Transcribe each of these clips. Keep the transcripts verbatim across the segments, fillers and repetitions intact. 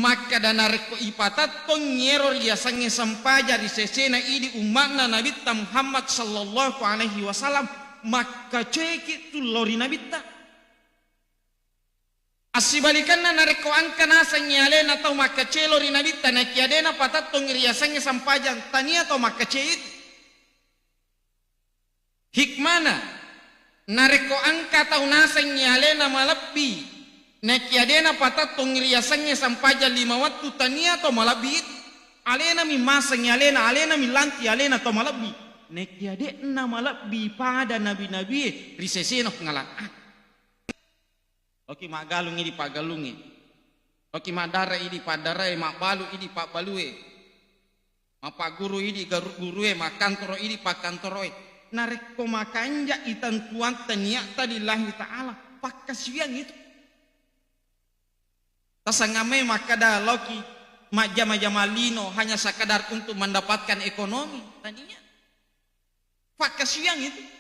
Makkeda narekko ipatattongngi ero riasengnge sempajang ri sesena idi umma'na Nabitta Muhammad sallallahu alaihi wasallam, makkaceki tu lao ri Nabitta. Assibalikanna, narekko engka nasengngi alena tau makkacelo ri Nabitta, nakia de napatattongngi riasengnge sempajang, tania tau makkacei itu. Hikmana, narekko engka tau nasengngi alena malebbi, nakia de napatattongngi riasengnge sempajang lima wettu, tania tau malebbi itu. Alena mi masengngi alena, alena mi lanti alena tau malebbi. Nakia de'na malebbi pada nabi-nabie ri sesena Puang Allah Ta'ala. Oki maggalung idi paggalungnge. Oki maddara idi paddarae, mabbalu idi pabbalue. Mapagguru idi garu-, gurue, makkantoro idi pakkantoroe. Narekko makanja itantuatta niatta lillahi ta'ala, pakkasiwiang itu. Tasangamai makkada loki majjama-jama lino hanya sekedar untuk mendapatkan ekonomi. Tania. Pakkasiwiang itu.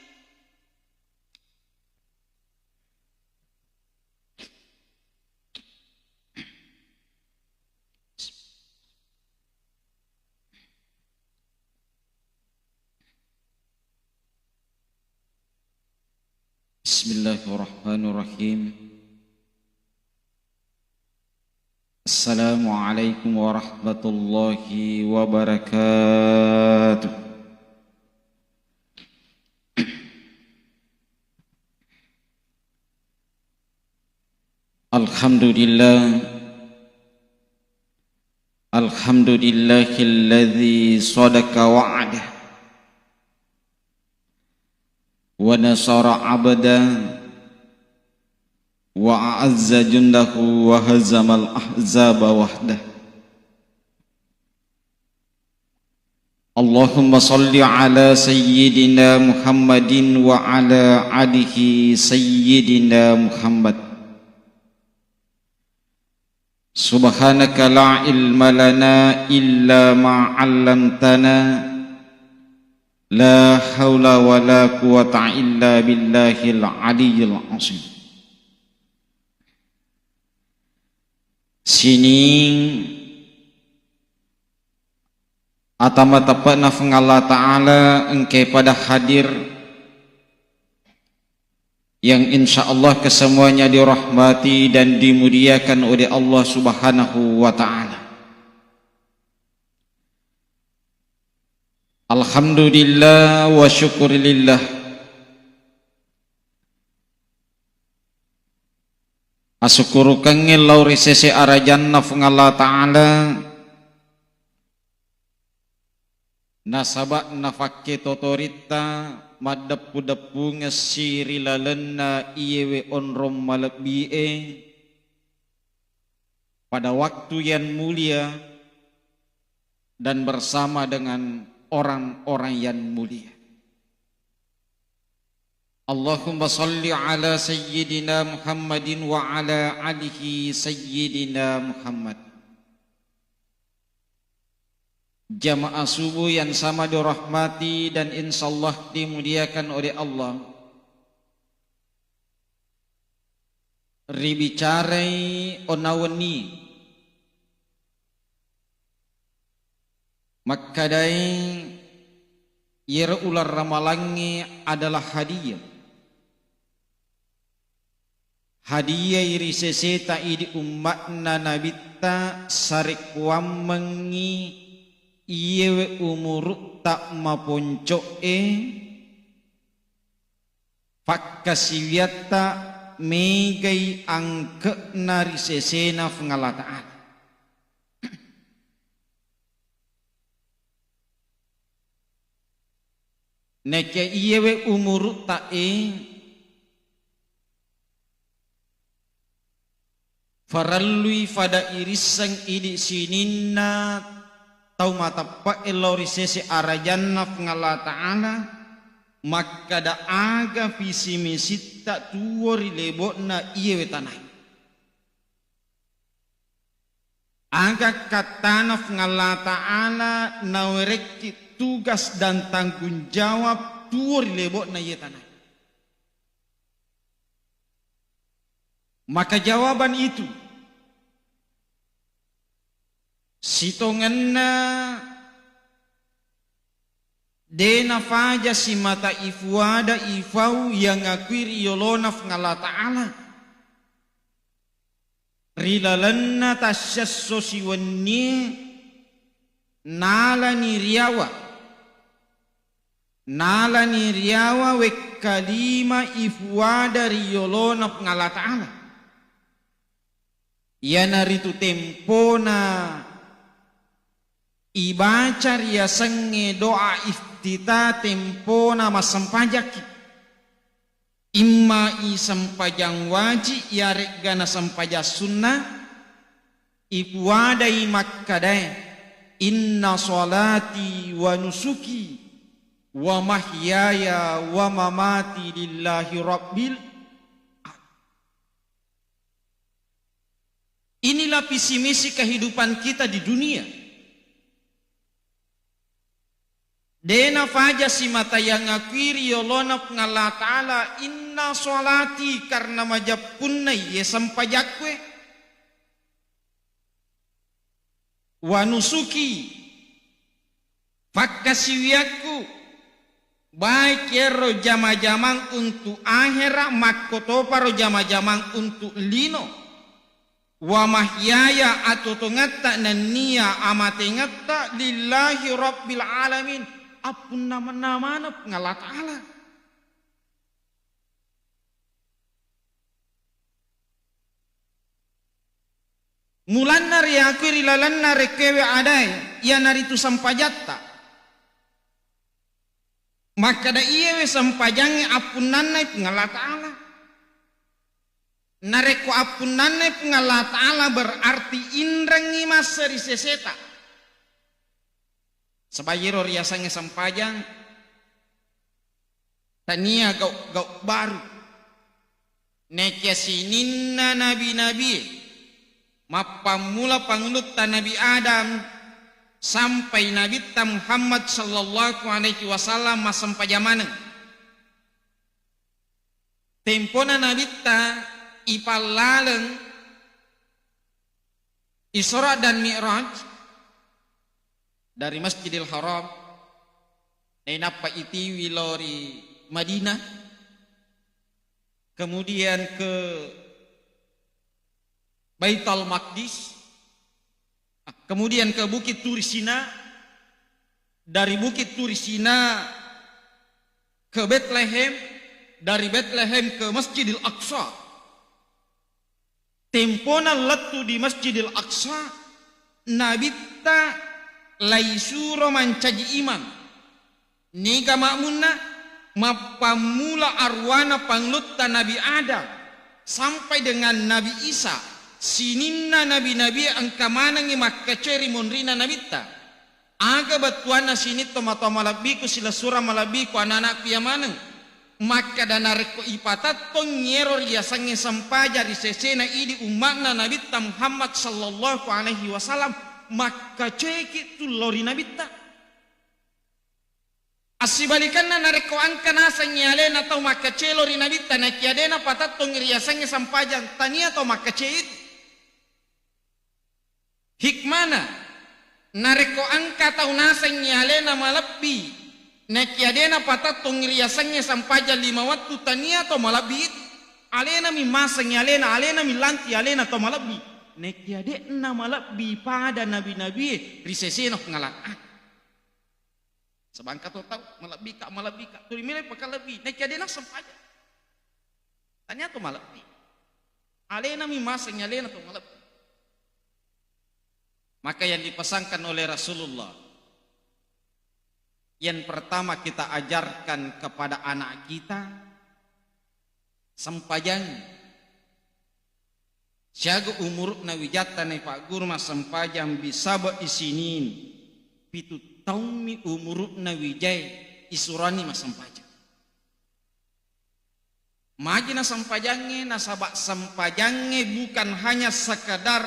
Bismillahirrahmanirrahim. Assalamualaikum warahmatullahi wabarakatuh. Alhamdulillah. Alhamdulillahilladzi sadaqa wa'dah. Wa nasara abdah. Wa a'azza jundahu wa hazamal ahzaba wahdah. Allahumma salli ala sayyidina Muhammadin wa ala alihi sayyidina Muhammad. Subhanaka la ilma lana illa ma 'allamtana, la haula wa la quwwata illa billahil aliyyil azim. Sining ata mateppe'na Fuang Allah Ta'ala engkae pada hadir, yang insya Allah kesemuanya dirahmati dan dimuliakan oleh Allah Subhanahu wa Ta'ala. Alhamdulillah wa syukurillah. Asukkurukengnge lao ri sese arajanna Fuang Allah Ta'ala, nasaba nafakketotoritta maddeppu-deppungessi ri lalenna iyewe onrong malebbi'e pada waktu yang mulia dan bersama dengan orang-orang yang mulia. Allahumma salli ala sayyidina Muhammadin wa ala alihi sayyidina Muhammad. Jamaah subuh yang sama dirahmati dan insyaallah dimuliakan oleh Allah. Ribicarai onna wenni, makkadai iyaro uleng ramalangnge adalah hadiah. Hadiah ri seseta idi umma'na Nabitta sarekkuammengngi iyewe umuru'ta maponco'e, pakkasiwiatta megai angke'na ri sesena Fuang Allah Ta'ala. Naekia iyewe umuru'ta e, farellui fada irisseng idi sininna tau mateppe'e lao ri sese arajanna Fuang Allah Ta'ala, makkada aga visi misitta tuwo ri lebo'na iyewe tanae. Aga kattana Fuang Allah Ta'ala nawerekki tugas dan tanggung jawab tuwo ri lebo'na iye tanae. Maka jawaban itu, Sitongenna de nafaja simata ifuada ifau yang akui ri yolona Puang Allah Ta'ala. Ri lalenna tassiesso siwennie nalani riawa, nalani riawa wekkalima ifuada ri yolona Puang Allah Ta'ala. Iyanaritu tempona ibaca riasengnge doa iftitah tempona massempajakki. Imma i sempajang wajib iyare'ga na sempajang sunnah, ipuadai makkadae, "Inna salati wa nusuki wa mahyaya wa mamati lillahi rabbil." Inilah visi misi kehidupan kita di dunia. De nafaja simata yang akui ri yolona Puang Allah Ta'ala, "Inna sholati," karena majeppunna iye sempajakkue, "wa nusuki," fakkasiwiakku, baik ero jama-jamang untuk akhera, makkotoparo jama-jamang untuk lino. Wa mahyaya, atotongetta nennia amatengetta, lillahi rabbil alamin, appunnamana maneng Puang Allah Ta'ala. Mulanna riakui ri lalenna rekkewe adae, iyanaritu sempajatta. Makkada iyewe sempajangnge appunnannai Puang Allah Ta'ala. Narekko appunnannai Puang Allah Ta'ala, berarti inrengngi masse ri seseta. Saba iyero riasengnge sempajang, tania gau-gau baru. Nekia sininna nabi-nabie, mappammula pangulutta Nabi Adam sampai Nabitta Muhammad sallallahu alaihi wasallam, massempajang maneng. Tempona Nabitta ipallaleng Isra dan Mi'raj dari Masjidil Haram, nainappa itiwi lao ri Madinah, kemudian ke Baitul Maqdis, kemudian ke Bukit Turi Sina, dari Bukit Turi Sina ke Betlehem, dari Betlehem ke Masjidil Aqsa. Tempona lettu di Masjidil Aqsa, Nabitta laisuro mancaji imang. Niga ma'munna? Mappammula arwana pangulutta Nabi Adam sampai dengan Nabi Isa, sininna nabi-nabi engka manengngi makkacoe ri monrina Nabitta. Aga bettuanna sining tomatoa malebbiku, silessureng malebbiku, anak-anakku iya maneng? Makkada narekko ipatettong iyero riasengnge sempaja ri sesena idi umma'na Nabitta Muhammad sallallahu alaihi wasallam, makkacoeki tu lao ri Nabitta. Assibalikanna, narekko engka nasengngi alena tau makkacoe lao ri Nabitta, naekia de napatettong riasengnge sempajang, tania tau makkacoe itu. Hikmana, narekko engka tau nasengngi alena malebbi, naekia de napatettong riasengnge sempajang lima wettu, tania tau malebbi itu. Alenami masengngi alena, alenami lanti alena tau malebbi. Naekia de'na malebbi pada nabi-nabie ri sesena Puang Allah. Saba engka to tau, malebbika, malebbika. Tuli melo pakalebbi. Naekia de nassempajang, tania to malebbi. Alenami masengngi alena to malebbi. Maka yang dipesankan oleh Rasulullah, yang pertama kita ajarkan kepada anak kita, sempajang. Siaga umuru'na wijatta naipagguru massempajang, bi sab'i sinin, pitu taummi umuru'na wijae isurani massempajang. Magi nasempajangnge? Nasaba sempajangnge bukan hanya sekedar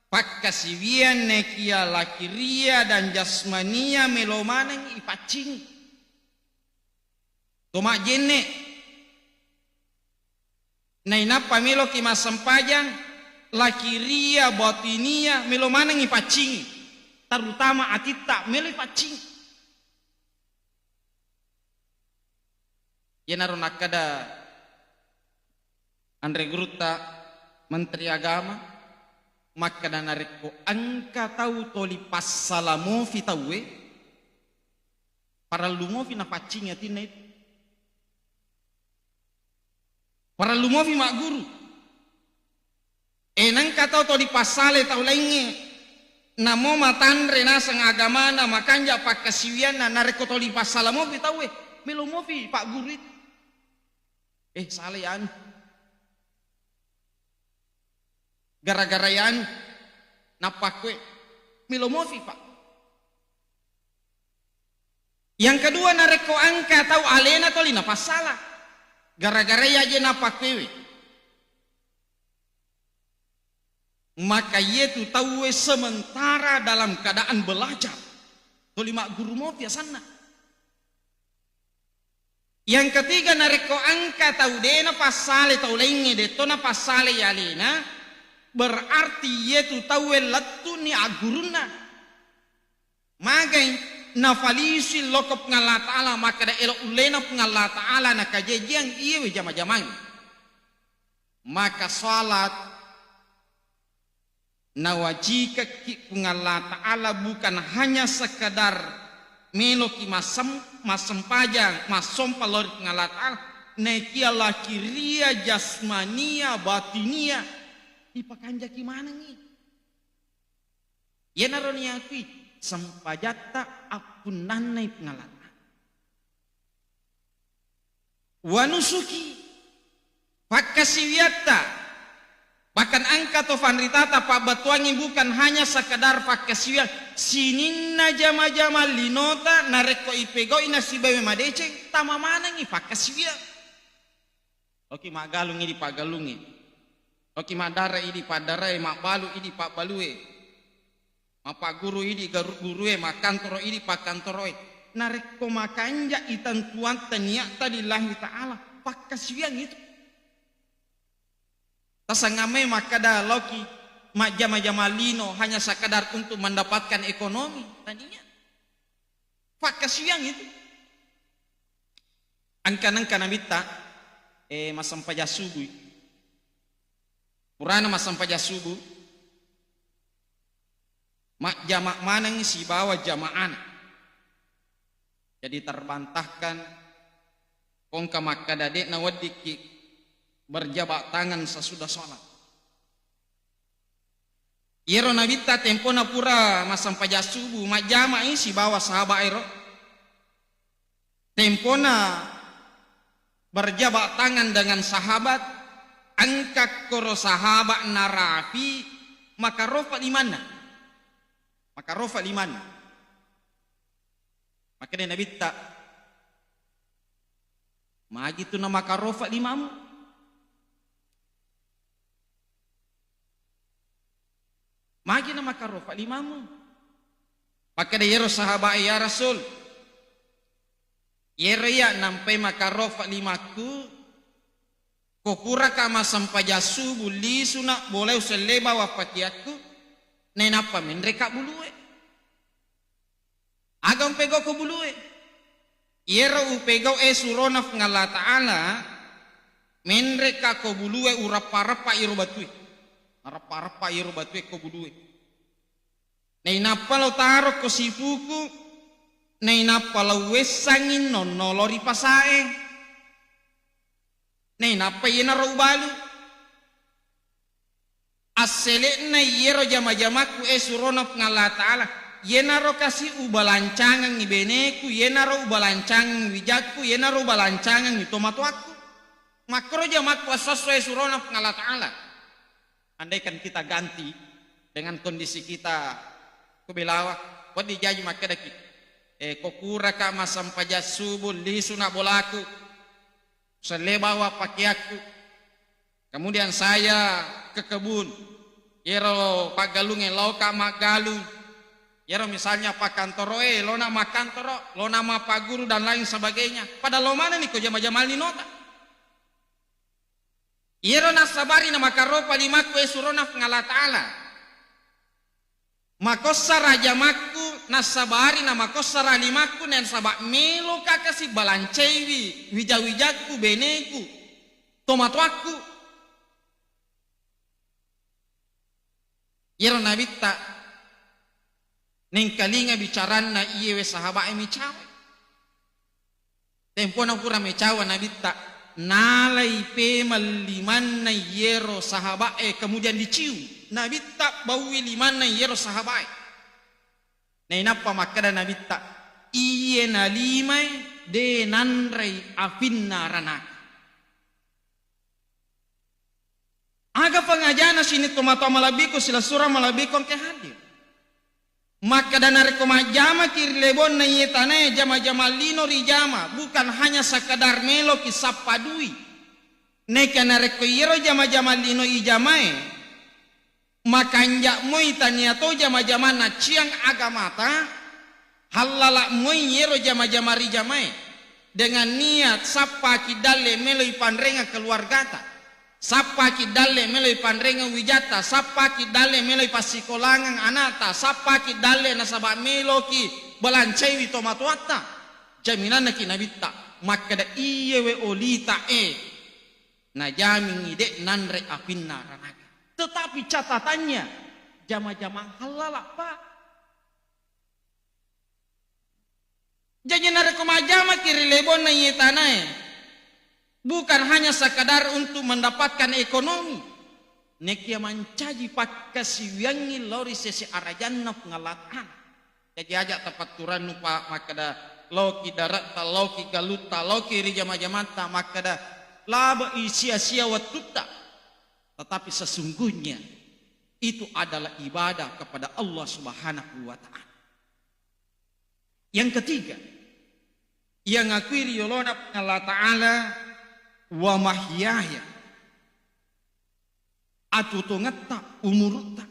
pakkasiwiang, nekia lakiria dan jasmania melo maneng ipaccingi. To majjenne, nainappa meloki massempajang, lakiria, batinia, melo manengngi paccingi, terutama atitta melo paccingi. Iyanaro nakkeda anre gurutta Menteri Agama, makkeda narekko engka tau toli passala mofi tauwe, parellu mofi napaccingi atinna itu. Parellu mofi magguru. E, nengka tau to dipassale tau laingnge, namo matanre naseng agamana, makanja pakkasiwianna, narekko to dipassala mofi tauwe, melo mofi pagguru itu. Eh, salai anu. Gara-gara anu, nappakkue, melo mofi, Pak. Yang kedua, narekko engka tau alena toli napassala, gara-gara iya je napakkewe, maka iyetu tauwe sementara dalam keadaan belajar, toli magguru mofi asanna. Yang ketiga, narekko engka tau de napassale tau laingnge, detto napassale alena, berarti iyetu tauwe lettu'ni aggurunna. Magai nafalisi lokko Puang Allah Ta'ala, makkeda elo ullena Puang Allah Ta'ala nakajajiang iyewe jama-jamang. Maka salat nawajikekki Puang Allah Ta'ala bukan hanya sekedar meloki massem-, massempajang, massompa lao ri Puang Allah Ta'ala, naekia lakiria, jasmania, batinia, ipakanjaki manengngi. Iyanaro niakui sempajatta appunnannai Puang Allah Ta'ala. Wanusuki, pakkasiwiatta, bahkan engka to fanritata pabbattuangngi bukan hanya sekedar pakkasiwiang, sininna jama-jama linota narekko ipegau'i nasibawa madeceng, tama manengngi pakkasiwiang. Oki maggalung idi paggalungnge. Oki maddara idi paddarae, mabbalu idi pabbalue. Mapagguru idi garu-, gurue, makkantoro idi pakkantoroe. Narekko makanja itantuatta niatta lillahi ta'ala, pakkasiwiang itu. Tasangamai makkeda loki majjama-jama lino hanya sekedar untuk mendapatkan ekonomi. Tania. Pakkasiwiang itu. Engka-engka nabitta, eh, massempajang subuh. Purana massempajang subuh, majjama maneng sibawa jamaana. Jadi terbantahkan kongka makkada de'na weddikki berjabat tangan sesudah sholat. Iyaro nabitta tempona pura massempajang subuh, majjama'i sibawa sahabat ero. Tempona berjabat tangan dengan sahabat, engka koro sahabat narapi makarofa limanna. Makarofa limanna. Makanya nabitta, magi tu namakarofa limamu? Magi namakarofa limamu? Makkeda iyaro sahabat, "Ya Rasul, iyaro iya nampai makarofa limakku, ko puraka massempajang subuh, lisuna bolae uselle bawang pakeakku, nainappa menreka bulue." Aga umpegau ko bulue? Iyaro upegau e surona Puang Allah Ta'ala, menreka ko bulue urappa-rappa iro batue. Arappa-rappa iro batue ko bulue. Nainappa lo taro ko sipuku, nainappa lo wessangi nonno lo ri pasae. Nainappa iyanaro ubalu. Assele'na iyaro jama-jamakku, e surona Puang Allah Ta'ala, iyanaro kasi ubalancangengngi beneku, iyanaro ubalancangengngi wijakku, iyanaro ubalancangengngi tomatoakku. Makkoro jamakku esso-esso, e surona Puang Allah Ta'ala. Andaikan kita ganti dengan kondisi kita, ku belawa, wedding jaji makkedaki, e, ko puraka massempajang subuh, lisuna bolaku, selle bawa pakeakku. Kemudian saya ke kebun. Iyaro paggalungnge, laoka maggalung. Iyaro misalnya pakkantoroe, lona makkantoro, lona mappaguru dan lain sebagainya. Pada lo manenni ko jama-jama linota. Iyaro nassabari namakaropa limakku, e surona Puang Allah Ta'ala. Makossara jamakku, nassabari namakossara limakku, nasaba meloka kasi balancaiwi wija-wijakku, beneku, tomatoakku. Iyaro Nabitta nengkalinga bicaranna iyewe sahabae mecawa. Tempona pura mecawa Nabitta, nalai pemeng limanna iyero sahabae, kemudian dicium. Nabitta baui limanna iyero sahabae. Nainappa makkeda Nabitta, iye nalimae de nanrei apinna ranaka. Aga pangajana sining tomatoa malebbiku, silessureng malebbiku engka hadir? Makkeda narekko majjamaki ri lebonna iye tanae, jama-jamang lino rijama, bukan hanya sekedar meloki sappa dui. Neka narekko iyero jama-jamang lino ijamae, makanja moi tania to jama-jamanna ciang agamata, hallala moi iyero jama-jamang rijamae. Dengan niat sappaki dalle meloi panrengeng keluargata, sappaki dalle meloi panrengeng wijatta, sappaki dalle meloi passikolangang anakta, sappaki dalle nasaba meloki balancaiwi tomatoatta. Jaminannaki Nabitta makkeda, iyewe olita e najamingngi de nanre apinna ranaka. Tetapi catatannya, jama-jamang hallala, Pak. Jaji narekko majjamaki ri lebonna iye tanae, bukan hanya sekadar untuk mendapatkan ekonomi, nekia mancaji pakkasiwiangngi lao ri sese arajanna Puang Allah Ta'ala. Jaji aja tapatturannu, Pak, makkeda laoki dare'ta, laoki galutta, laoki ri jama-jamatta, makkeda labe'i sia-sia wettutta. Tetapi sesungguhnya itu adalah ibadah kepada Allah Subhanahu wa Ta'ala. Yang ketiga, yang akui riolona Puang Allah Ta'ala, wa mahyaya, atutungetta, umurutta.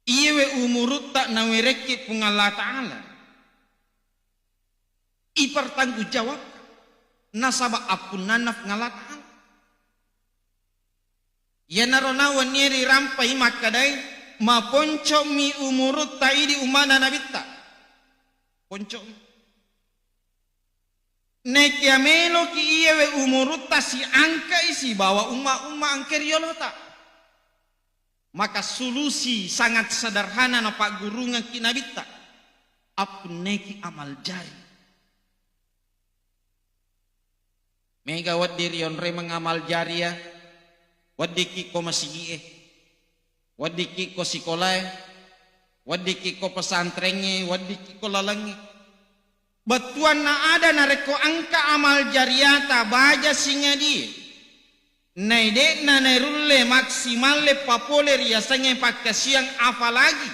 Iyewe umurutta nawerekki Puang Allah Ta'ala, ipertanggung jawab nasaba appunnanna Puang Allah Ta'ala. Iyanaro na wennie rirampai makkedai, maponco'mi umurutta idi ummana Nabitta. Ponco'mi. Nekia meloki iyewe umurutta siangkai sibawa umma-umma engke riolota. Maka solusi sangat sederhana napaggurungengki Nabitta. Appunneki amal jari. Mega wedding rionroi mengamal jariah, weddikki ko masigi'e, weddikki ko sikolae, weddikki ko pesantrengnge, weddikki ko lalengnge. Bettuanna ada narekko engka amal jariata baja singadie, naide'na nairulle maksimalle papole riasengnge pakkasiang, apalagi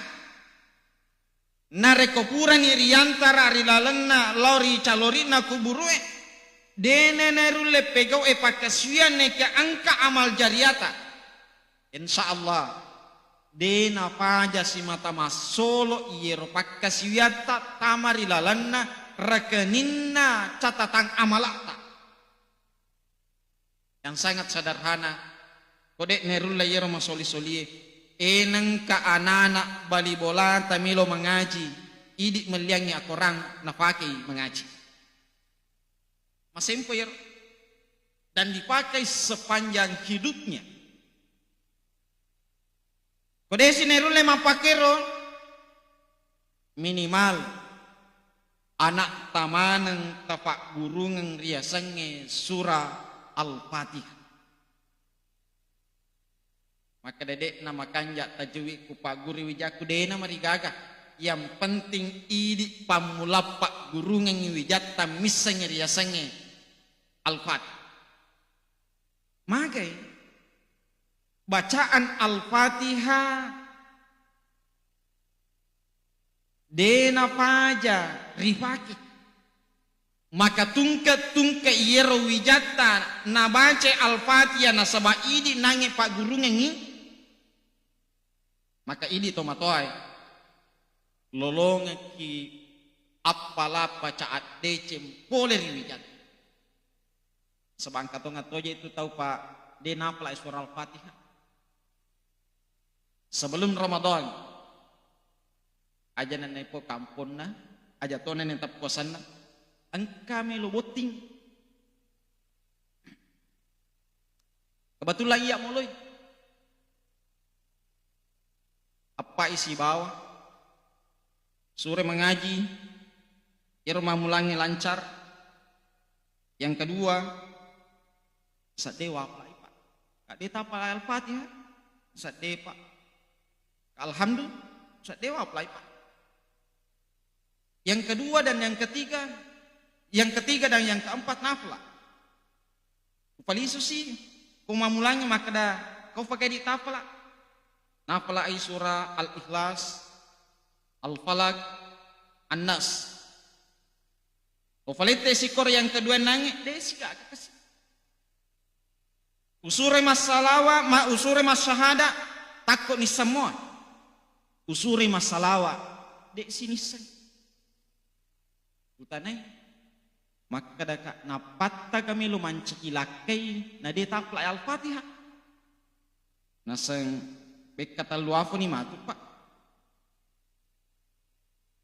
narekko purani riantara ri lalenna lao ri calori'na kuburu'e, de'na nairulle pegau'e pakkasiwiang nekia engka amal jariata. Insya Allah, de napaja simata massolo iyero pakkasiwiatta tama ri lalenna rekeninna catatang amala'ta. Yang sangat sederhana, ko de' nerulla iyero masoli-solie, enengka anana bali bolata melo mangaji, idi melliangngi akorang napakei mangaji. Masempo iyero. Dan dipakai sepanjang hidupnya. Ko de'si nerulle mappakero, minimal ana'ta maneng tapaggurungeng riasengnge surah Al-Fatihah. Makkeda de'na makanja tajwid ku pagguru wijakku, de'na marigaga. Yang penting idi pammula paggurungengngi wijatta missengngi riasengnge Al-Fatihah. Magai bacaan Al-Fatihah de napaja ripake. Maka tungke-tungke iyero wijatta nabaca Al-Fatihah nasaba idi nangnge paggurungengngi, maka idi tomatoae lolongekki appala baca addeceng pole ri wijatta. Saba' engka tongeng toje itu tau, Pak, de' napalai surah Al-Fatihah. Sebelum Ramadan, aja' nennepo kamponna, aja' to nenne teppuasanna, engka melo botting. Kebetulan iya' moloi. Appai sibawa, sure mengaji, iyaro mammulangnge lancar. Yang kedua, sedde wapalai, Pak. Ka de' tapalai Al-Fatihah, sedde, Pak. Alhamdulillah, sedde wapalai, Pak. Yang kedua dan yang ketiga, yang ketiga dan yang keempat nafala. Upalisu si, ko mammulangngi makkeda, kau pakai di tafala. Nafalai surah Al-Ikhlas, Al-Falaq, An-Nas. Ufalette sikor yang kedua nange, de' sigaga kasi. Usure massalawa, ma-, usure massahada, takko nisseng mua. Usure massalawa, de' sinisseng. Utanai, makkedaka, nappatta kami lo manciki lakkai, na de' tapalai Al-Fatihah. Naseng bekka tellu afoni matu, Pak.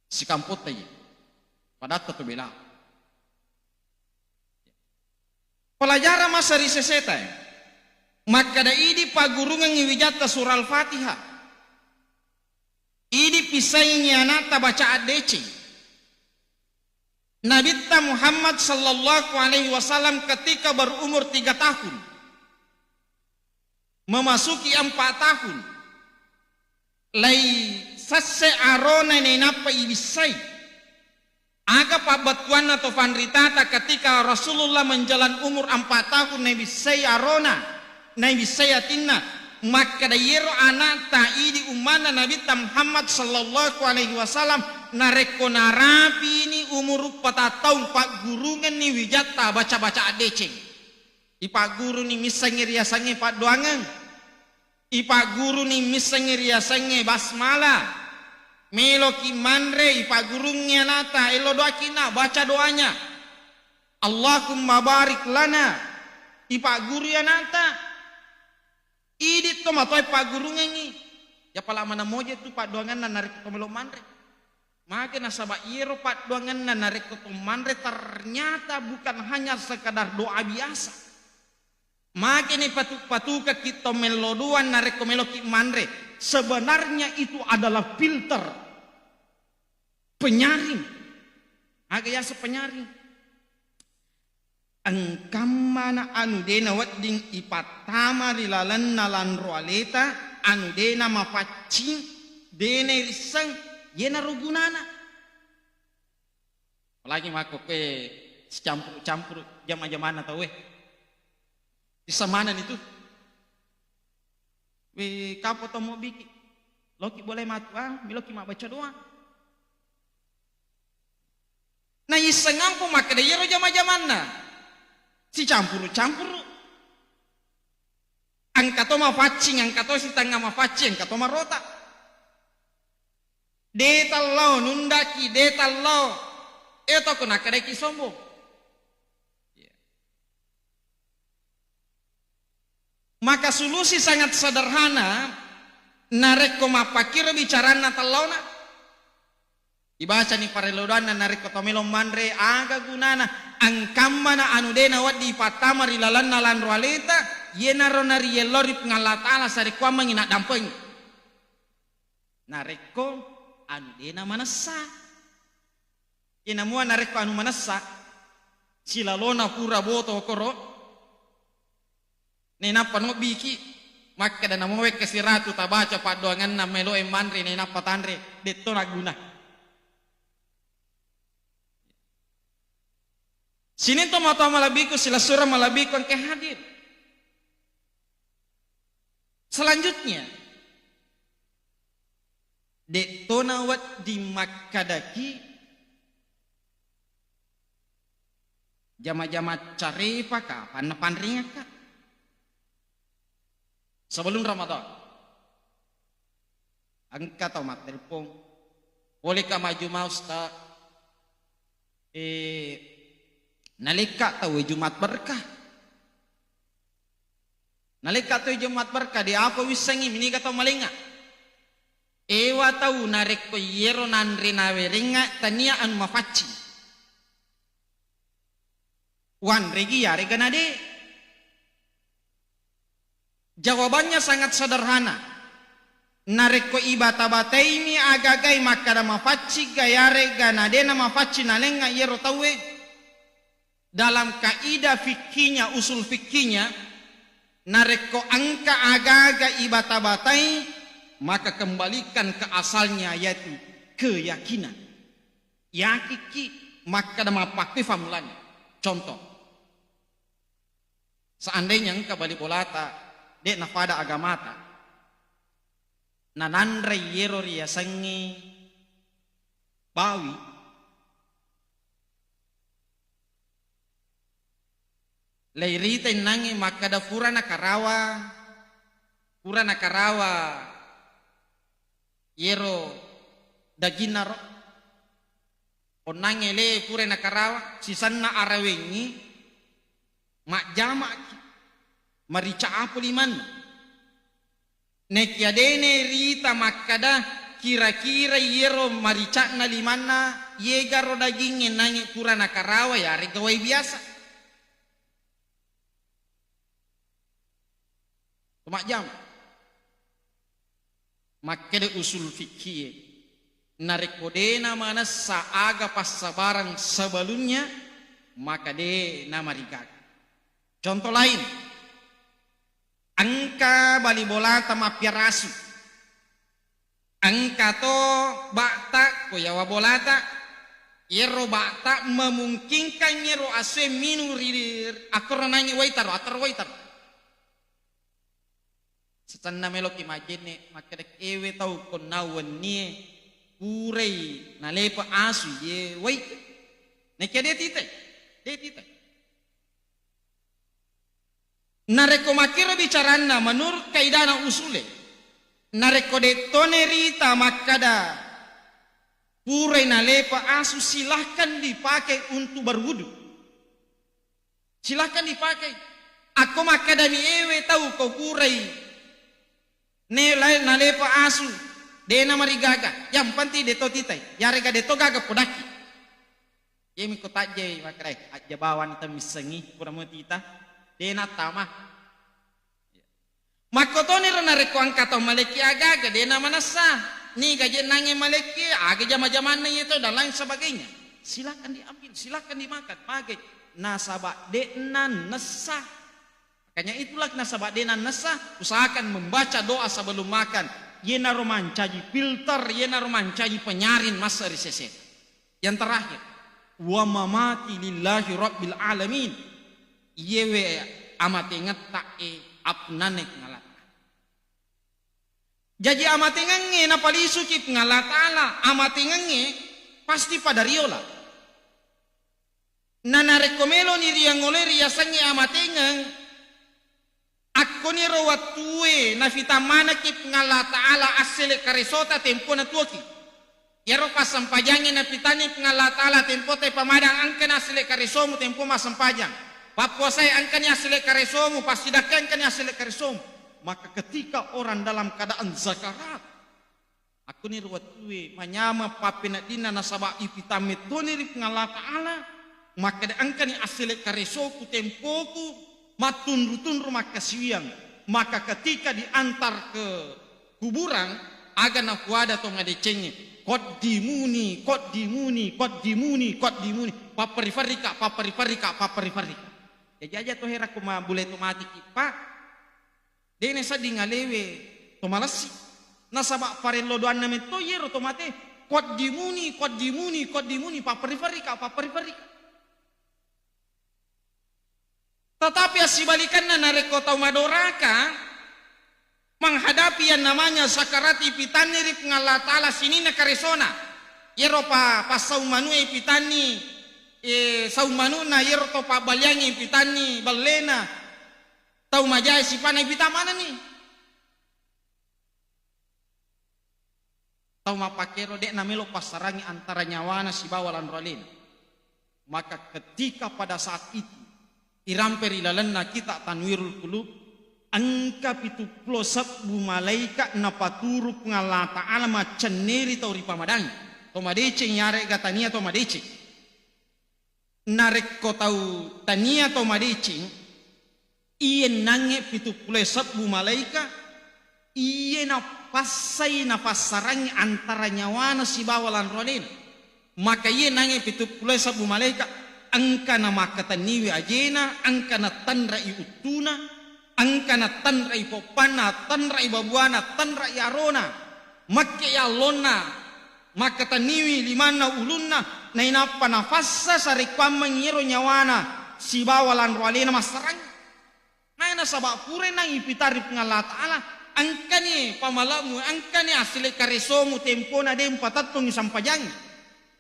Sikampotta iye. Padatta to bela. Pelajaran masa ri seseta, eh. Makkeda idi paggurungengngi wijatta surah Al-Fatihah. Idi pissaingi anatta baca addeceng. Nabitta Muhammad sallallahu alaihi wasallam ketika berumur tiga tahun, memasuki empat tahun, lai sesse arona nainappa ibissai. Aga pabbettuanna to fanritata ketika Rasulullah menjalan umur empat tahun naibissai arona, naibissai atinna, makkeda iyero ana'ta idi ummanna Nabitta Muhammad sallallahu alaihi wasallam, narekko narapini umur patang taung, paggurungenni wijatta baca-baca addeceng. Ipagguruni missengngi riasengnge paddoangeng. Ipagguruni missengngi riasengnge basmala. Meloki manre, ipaggurungngi anata, elo doaki na, baca doanya. Allahumma barik lana. Ipaggurui anata. Idi to matoa ipaggurungengngi. Ya pala mana moje tu paddoangenna narekko to melo manre. Mage nasaba iyero paddoangenna narekko to manre ternyata bukan hanya sekadar doa biasa. Mage ni patu-, patukekki to mello doang narekko meloki manre. Sebenarnya itu adalah filter. Penyaring. Aga yaseng penyaring? Engkammana anu de nawedding ipattama ri lalenna lanro aleta, anu de namapaccing, de nairisseng, yenaro gunana. Apalagi makko koe sicampuru-campuru jama-jamanna tauwe. Bisa maneng itu. We, kapo to mobbiki. Loki boleh matu, ah, meloki mabbaca doa. Naissengampo makkeda iyaro jama-jamanna. Sicampuru-campuru. Engka to mafaccing, engka to sitengnga mafaccing, engka to marota. De tallau, nundaki, de tallau. Eto ko nakkedaki sombong. Iya. Maka solusi sangat sederhana, narekko mappakkiro bicaranna tellauna, ibacani parello doanna, narekko to melo manre, aga gunana, engkammana anu de nawedding ipattama ri lalenna lanro aleta, yenaro nariyello ri Puang Allah Ta'ala sarekkuammengngi naddampengi. Narekko anu de namanessa. Inamua narekko anu manessa, silalona pura boto koro, nainappa nobbiki, makkeda namo wekka siratu tabaca paddoangenna meloe manre, nainappa tanre, detto nagguna. Sining to matoa malebbiku, silessureng malebbiku engka hadir. Selanjutnya, de to nawedding makkadaki jama-jama carepa kapanna panringakka. Sebelum Ramadan, engka tau mattelpong, "Bolehkah maju ma Ustaz?" Eh, nalekka tauwe Jumat berkah. Nalekka toi Jumat Berkah, de apa wissengngi miniga tau malengnga. Ewa tau narekko iyero nanre nawerengnga tania anu mafaccing. Wanregi yarega nade. Jawabannya sangat sederhana. Narekko ibata-bataimi agagai makkada mafaccing ga yarega nadena mafaccing nalengnga iyero tauwe, dalam kaidah fikihnya, usul fikihnya, narekko engka aga-aga ibata-batai, maka kembalikan ke asalnya, yaitu keyakinan. Yakikki makkada mappakkui famulani. Contoh, seandainya engka bali bolata, de' nafada agamata, nananre yero riasengnge bawi, leirita innangnge makkada pura nakarawa, pura nakarawa yero daginna ro. Onnangnge le pura nakarawa, sisenna arawengngi majjama'ki, marica apa limanna. Nekia dene rita makkada kira-kira yero marica'na limanna, yegaro dagingnge nangnge pura nakarawa, yarega wai biasa. Majjama. Makkeda usul fikkie, narekko dena manessa aga passabarang sebelumnya, maka de namarigaga. Contoh lain, engka bali bolata mappiara asu. Engka to ba'ta ko yawa bolata, yero ba'ta memungkinkan yero asue minung ri akkoro nangi waitaro, attaro waitaro. Setenna meloki majjenne, makkeda ewe tau konna wennie purai nalepa asu ye wai. Nekia de titai, de titai. Narekko makkiro bicaranna menurut kaidana usule, narekko dettone rita makkada purai nalepa asu, silahkan dipakai untuk berwudu. Silahkan dipakai. Akko makkedami ewe tau ko purai ne-, lae-, nalepa asu, de namarigaga. Yang penting deto titai. Yarega deto gaga podakki. Iyami ko tajjai makkedai, ajja bawang temmissengi pura mo tita. De nattama. Makkotoniro narekko engka tau malekki agaga, de namanessa. Niga je nangnge malekki, aga jama-jamanna iye tau dan lain sebagainya. Silakan diambil, silakan dimakan, pagai. Nasaba de nannessa. Makanya itulah nasaba de nannessa, usahakan membaca doa sebelum makan. Yenaro mancaji filter, yenaro mancaji penyaring massa ri sese. Yang terakhir, wa mamati lillahi rabbil alamin. Iyewe amatengetta e apnane Puang Allah Ta'ala. Jaji amatengengnge napalisuki Puang Allah Ta'ala, amatengengnge pasti pada riola. Na narekko meloni riangngoloi riasengnge amatengeng, akkoniro wettue nafitang manekki Puang Allah Ta'ala assele karesota tempona tuoki. Iyaro passempajangnge nafitanni Puang Allah Ta'ala tempota pamadang, engkani assele karesomu tempo massempajang. Pappuasai engkani assele karesomu, passidakkai engkani assele karesomu. Maka ketika orang dalam keadaan sakarat, akkoniro wettue manyameng pappeneddinna nasaba ipitang mettoni ri Puang Allah Ta'ala, makkeda engkani assele karesoku tempoku mattunru-tunru makkasiwiang, maka ketika diantar ke kuburan, aga napuada to madecengnge, qaddimuni, qaddimuni, qaddimuni, qaddimuni, papperi-perika, papperi-perika, papperi-perika. Jaji aja to herakku ma bule to matiki, Pak. Dene sedding alewe to malessi. Nasaba parello doanna metto yero to mate. Qaddimuni, qaddimuni, qaddimuni, papperi-perika, papperi-perika. Tetapi assibalikanna, narekko tau madoraka menghadapi yang namanya sakarat, ipitanni ri Puang Allah Ta'ala sininna karesona. Yero pa-, passaung manue ipitanni, eh, saung manu'na, yero to pabbaliangnge ipitanni bellena. Tau majae sipana ipitang manenni. Tau mappakkero de namelo passarangi antara nyawana sibawa lanro alena. Maka ketika pada saat itu irampe ri lalenna kitab Tanwirul Qulub, Engka pitu pulo sebbu malaika napaturu Puang Allah Ta'ala maccenneri tau ripamadangi. To madeceng yarega tania to madeceng. Narekko tau tania to madeceng, iye nangnge pitu pulo sebbu malaika, iye napassai napassarangi antara nyawana sibawa lanro alena. Maka iye nangnge pitu pulo sebbu malaika, engka namakkatenniwi ajena, engka natanrai uttuna, engka natanrai poppanna, tanrai babuana, tanrai arona, makke allonna, makkatenniwi limanna ulunna, nainappa nafassa sarekkuammengngi ero nyawana sibawa lanro alena massarang. Nae nasaba pura nang ipitari Puang Allah Ta'ala, engkani pamalamu, engkani asile karesomu tempona de mupatettungi sampajangi.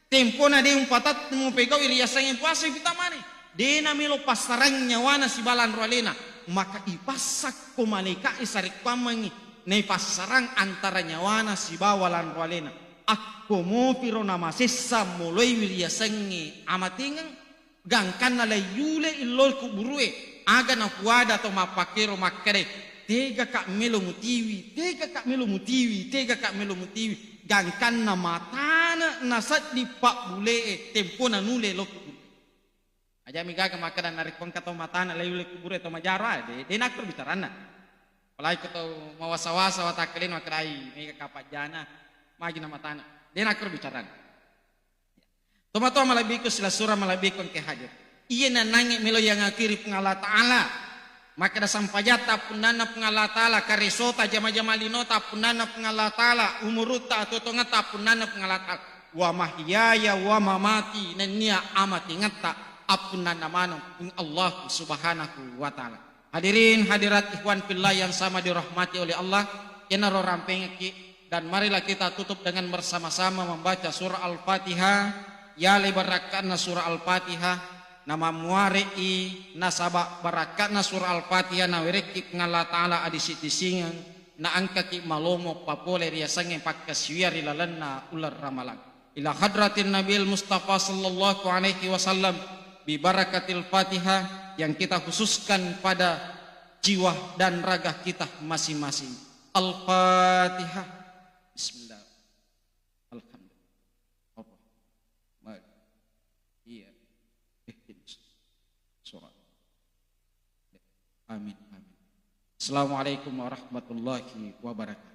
Tempona de mupatettu mupegau'i riasengnge puasa ipita mane. De namelo passarang nyawana sibawa lanro alena, maka ipassakko malaika'e sarekkuammengngi naipassarang antara nyawana sibawa lanro alena. Akko mopiro namasessa moloiwi riasengnge amatengeng, gangkanna laiyule illo kuburu'e, aga napuada to mappakkero makkeda, tegaka melo mutiwi, tegaka melo mutiwi, tegaka melo mutiwi, gangkanna matane naseddi pabbule'e tempona nule lo kuburu. Ajami gaga makkeda narekko engka to matane laiyule kuburu to majara, de, de nakkoro bicaranna. Apalagi ko tau mawasa-wasa watakkalena makkedai mega kapajjana, magi na matane. De nakkoro bicaranna. Tomatoa malebbiku, silessureng malebbiku engke hadir. Iye nanangnge melo yangakiri Puang Allah Ta'ala. Makkeda sampajatta appunnanna Puang Allah Ta'ala, karesota jama-jama linota appunnanna Puang Allah Ta'ala, umurutta atuo-tuongetta appunnanna Puang Allah Ta'ala. Wa mahyaya wa mamati, nennia amatengetta appunnanna maneng Puang Allah Subhanahu wa Ta'ala. Hadirin hadirat ikhwan fillah yang sama dirahmati oleh Allah, iyanaro rampengekki dan marilah kita tutup dengan bersama-sama membaca surah Al-Fatihah. Yale barakkanna surah Al-Fatihah, namammuare'i nasaba barakkanna surah Al-Fatihah nawerekki Puang Allah Ta'ala adisi-tisingeng, naengkaki malomo papole riasengnge pakkasiwiang ri lalenna uleng Ramalang. Ila hadratin Nabil Mustafa sallallahu alaihi wasallam bi barakatil Fatihah yang kita khususkan pada jiwa dan raga kita masing-masing. Al-Fatihah. Bismillah. Alhamdulillah. Apa? Mari. Iya. Ihdinas. Surat. Amin, amin. Assalamualaikum warahmatullahi wabarakatuh.